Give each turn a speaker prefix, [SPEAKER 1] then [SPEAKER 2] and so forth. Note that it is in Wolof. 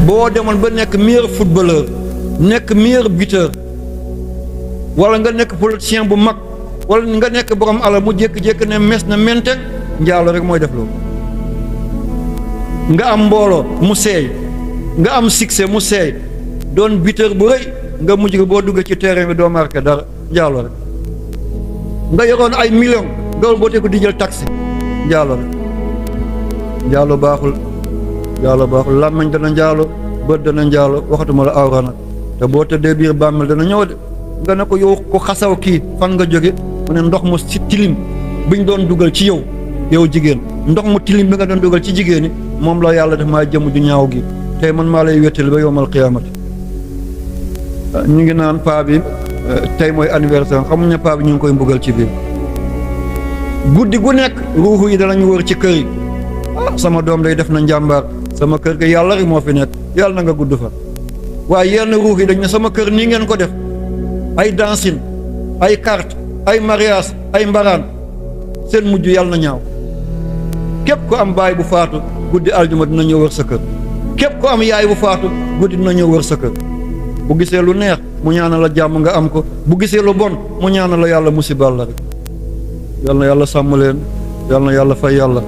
[SPEAKER 1] boo demoon ba nekk meilleur footballeur nekk meilleur buteur wala nga nekk politicien bu mag wala nga nekk borom alal mu jékki-jékki ne mes na menteng njaalo rek mooy def loolu. nga am mbooloo mu seey nga am succès mu seey doon buteur bu rëy nga mujj ko boo duggee ci terrain bi doo marqué dara njaalo rek. nga yoroon ay millions nga boo te ko di jël taxi njaalo rek. njaalo baaxul làmmiñ dana njaalo bët dana njaalo waxatuma la awra nag te boo tëddee biir bàmmeel dana ñëw de nga ne ko yow ko xasaw kii fan nga jóge mu ne ndox mu si tilim biñ doon dugal ci yow jigéen ndox mu tilim bi nga doon dugal ci jigéen ñi moom la yàlla def maa jëm ju ñaaw gi tey man maa lay wéttali ba yowmal qiyaamati. ñu ngi naan paa bi tey mooy anniversaire xamuñ ne paa bi ñu ngi koy mbugal ci biir guddi gu nekk ruuxu yi danañu wër ci kër yi. sama doom day def na njàmbaar sama kër ga yàlla rek moo fi nekk yàlla na nga gudd fa waaye yenn ruux yi dañ ne sama kër nii ngeen ko def ay dancing ay carte ay mariage ay mbaraan seen mujj yàlla na ñaaw. képp ko am baay bu faatu guddi aljuma dina ñëw wër sa kër képp ko am yaay bu faatu guddi dina ñëw wër sa kër bu gisee lu neex mu ñaanal la jàmm nga am ko bu gisee lu bon mu ñaanal la yàlla musibal la rek yàlla na yàlla sàmm leen yàlla na yàlla fay yàlla.